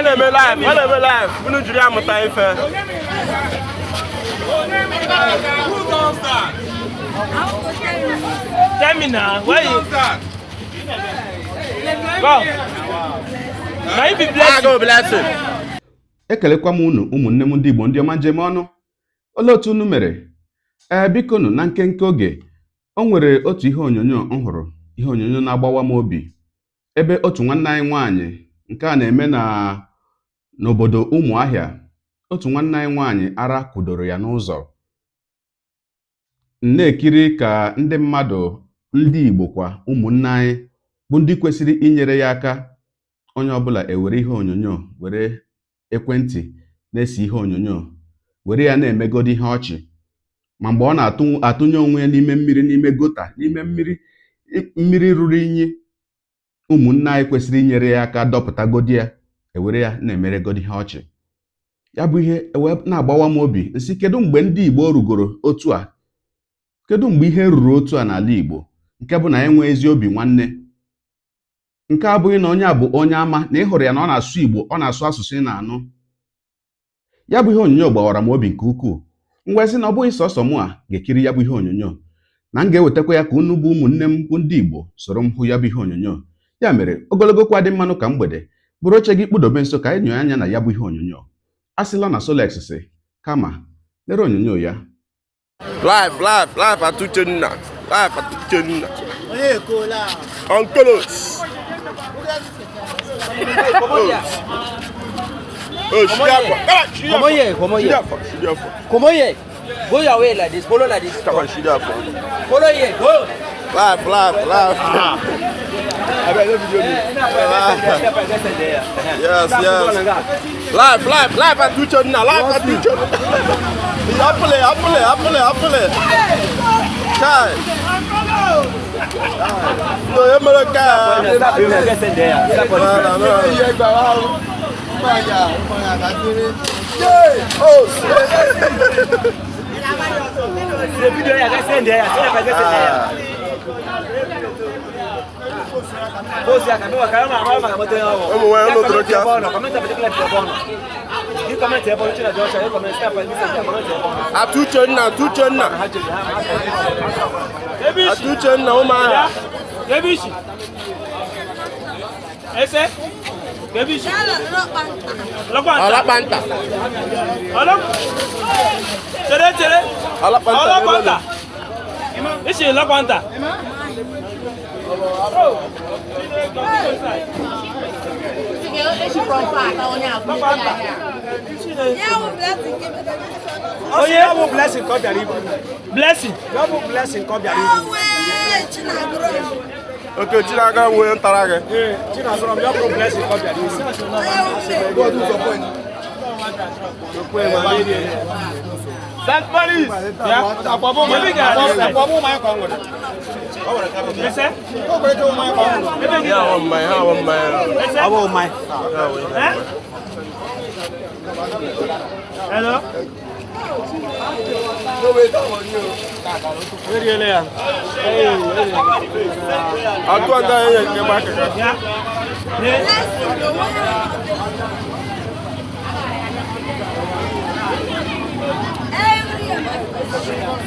na-eme live, a na-eme live. Unu jiri ya mụta ife. Tell me now, where you go? Na you be blessing. Agụ blessing. Ekelekwa m unu, ụmụnne m ndị Igbo, ndị ọma njem ọnụ. Olee otu unu mere? Ee, biko nụ, na nkenke oge o nwere otu ihe onyonyo m hụrụ, ihe onyonyo na-agbawa m obi, ebe otu nwanne anyị nwaanyị, nke a na-eme na n'obodo Ụmụahịa, otu nwanne anyị nwaanyị ara kwudoro ya n'ụzọ. M na-ekiri ka ndị mmadụ, ndị Igbo kwa, ụmụnne anyị bụ ndị kwesịrị inyere ya aka, onye ọbụla ewere ihe onyonyo, were ekwentị na-ese ihe onyonyo, were ya na-emegodi ihe ọchị. Ma mgbe ọ na-atụ atụnye onwe ya n'ime mmiri, n'ime gutter, n'ime mmiri, mmiri ruru inyi, ụmụnne anyị kwesịrị inyere ya aka dọpụtagodi ya, ewere ya na-emeregodi ihe ọchị. Ya bụ ihe ewee na-agbawa m obi. Nsị, kedu mgbe ndị Igbo rugoro otu a? Kedu mgbe ihe ruru otu a n'ala Igbo, nke bụ na enwe ezi obi nwanne? Nke abụghị na onye a bụ onye ama na ị hụrụ ya na ọ na-asụ Igbo, ọ na-asụ asụsụ ị na-anụ. Ya bụ ihe onyonyo gbawara m obi nke ukwuu. M wee sị na ọ bụghị sọsọ mụ a ga-ekiri ya bụ ihe onyonyo, na m ga-ewetakwa ya ka unu bụ ụmụnne m bụ ndị Igbo soro m hụ ya bụ ihe onyonyo. Ya mere, ogologo kwa dị mmanụ ka mgbede bụrụ oche gị, kpụdobe nso ka anyị nyoo anya na ya bụ ihe onyonyo. A sịla na Solex si kama lere onyonyo ya. Live, live, live at Uchenna. Live at Uchenna. Onkelos. Oh, Shidiafo. Come on here, come on here. Shidiafo, Shidiafo. Come on here. Go your way like this. Follow like this. Come on, Shidiafo. Follow here. Go. Live, live, live. Yes. Live, live, live at Uchenna. Live at Uchenna. Apple, apple, apple, apple. Kai. No, America. No, no, no. Yeah. Oh. Ah. Ụmụ nwanyị ụlọ toro kia. Atụ Uchenna, Atụ Uchenna. Atụ Uchenna, Ụmụahịa. Kebishi. Ese? Kebishi. Ọlọ́pàá. Ọlakpanta. Ọlọ́pàá. Chere chere. Ọlakpanta. Ọlọ́pàá nta. Isi ọlọ́pàá nta. Onye ya bụ Blessing ka ọ bịara ibu. Blessing. Ya bụ Blessing ka ọ bịara ibu. Oke Chinaka bụ onye ntara gị. Ee, Chinazọrọ m, ya bụ Blessing ka ọ bịara ibu. St. Mary's. Ese? Ya awọ mmanya, ha awọ mmanya. Ese? Ọ bụ mmanya. Eh? Hello? Eriela ya. Atụ aka ya nke gba akaka. Ya. Ne?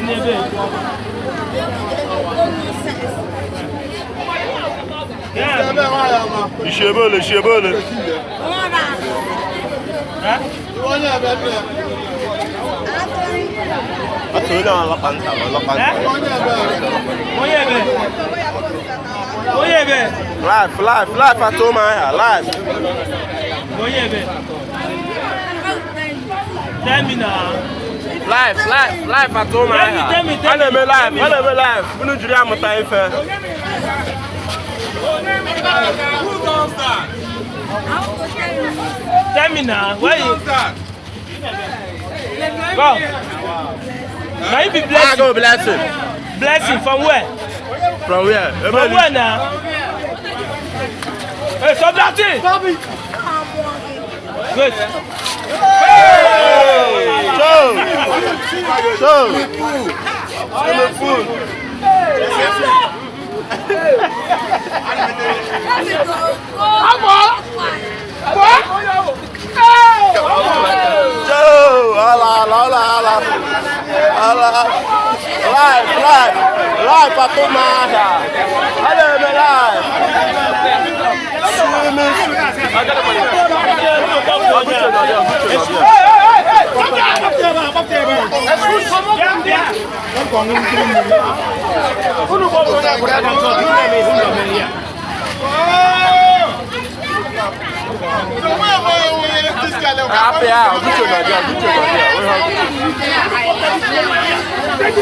Nebe. Ya. Ishi ebe ole, ishi ebe ole. Eh? Atụ onye ọlakpanta, ọlakpanta. Eh? Onye ebe? Onye ebe? Live, live, live at Ụmụahịa, live. Onye ebe? Tell me now. Live, live, live at Ụmụahịa. Tell me, tell me, A na-eme tell live, me. a na-eme live. Unu jiri ya mụta ife. Tell me now. Where you go? Na you be blessing. Agụ blessing. Blessing from where? From where? Ebe From ni? where now? Hey, stop that thing! Wait. Show. Show. Swimming pool. Live, live, live at Umuahia. A na-eme live.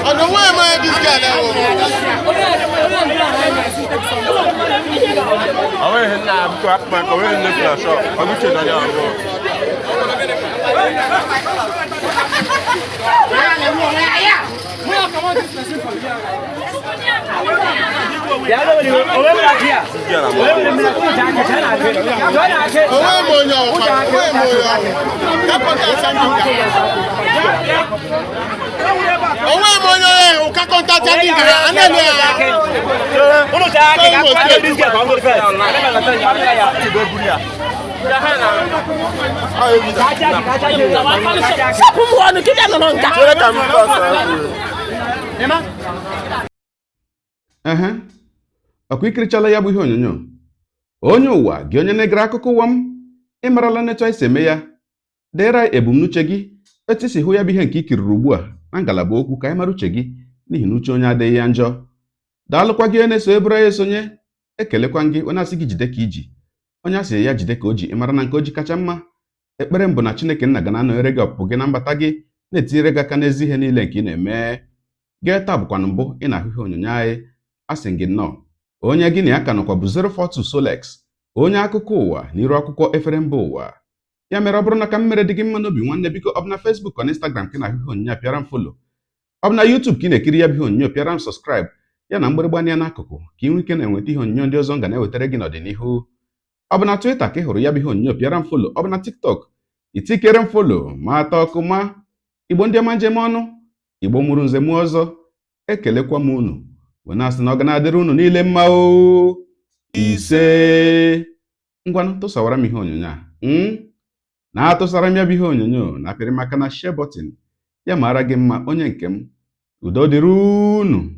Ọ̀nà wọ́n ẹ̀ máa dis guy náà wọ̀. Àwọn ihe nna abụkọ hapụ maka onwe nne na shop. Ọgụche na ya abụọ. Onwe m onye ọkwa, onwe m onye ọkwa. Kapọta asambụ ka. Onwe m onye ọkwa, kakọta asambụ ka ha, anaghị ya. Sapụ m ọnụ kịta nọ nka. Chere ka m bọs. Ehe, ọkwa ikirichala ya bụ ihe onyonyo. Onye ụwa gị, onye na-egere akụkọ ụwa m, ịmarala n'etu anyị si eme ya. Deere anyị ebumnuche gị, etu isi hụ ya bụ ihe nke ikiriri ugbu a na ngalaba okwu, ka anyị mara uche gị, n'ihi na uche onye adịghị ya njọ. Daalụkwa gị onye na-eso eburu anyị esonye. Ekelekwa gị onye asị gị jide ka iji, onye asị ya jide ka o ji. Ịmara na nke o ji kacha mma. Ekpere m bụ na Chineke nna ga na-anọnyere gị ọpụpụ gị na mbata gị, na-etinyere gị aka n'ezi ihe niile nke ị na-eme. Gee taa bụkwanụ mbụ ị na-ahụ ihe onyonyo anyị, asị gị nnọọ. Onye gị na ya ka nọkwa bụ 042 Solex, onye akụkọ ụwa n'iru akwụkwọ efere mba ụwa. Ya mere, ọ bụrụ na ka m mere dị gị mma n'obi, nwanne, biko, ọ bụ na Facebook, ọ na Instagram ka ị na-ahụ ihe onyonyo a, pịara m follow. Ọ bụ na YouTube ka ị na-ekiri ya bụ ihe onyonyo, pịara m subscribe, ya na mgbịrịgba anya n'akụkụ, ka ị nwee ike na-enweta ihe onyonyo ndị ọzọ m ga na-ewetara gị n'ọdịnihu. Ọ bụ na Twitter ka ị hụrụ ya bụ ihe onyonyo, pịara m follow. Ọ bụ na TikTok, itikere m follow ma atọ ọkụ ma. Igbo ndị ọma, njem ọnụ, Igbo mụrụ nze mụọ ọzọ, ekelekwa m unu wee na-asị na ọ ga na-adịrị unu niile mma o. Ise, ngwanụ, tụsawara m ihe onyonyo a, na-atụsara m ya bụ ihe onyonyo na apịrị maka na share button ya. Mara gị mma, onye nke m. Udo dịrị unu.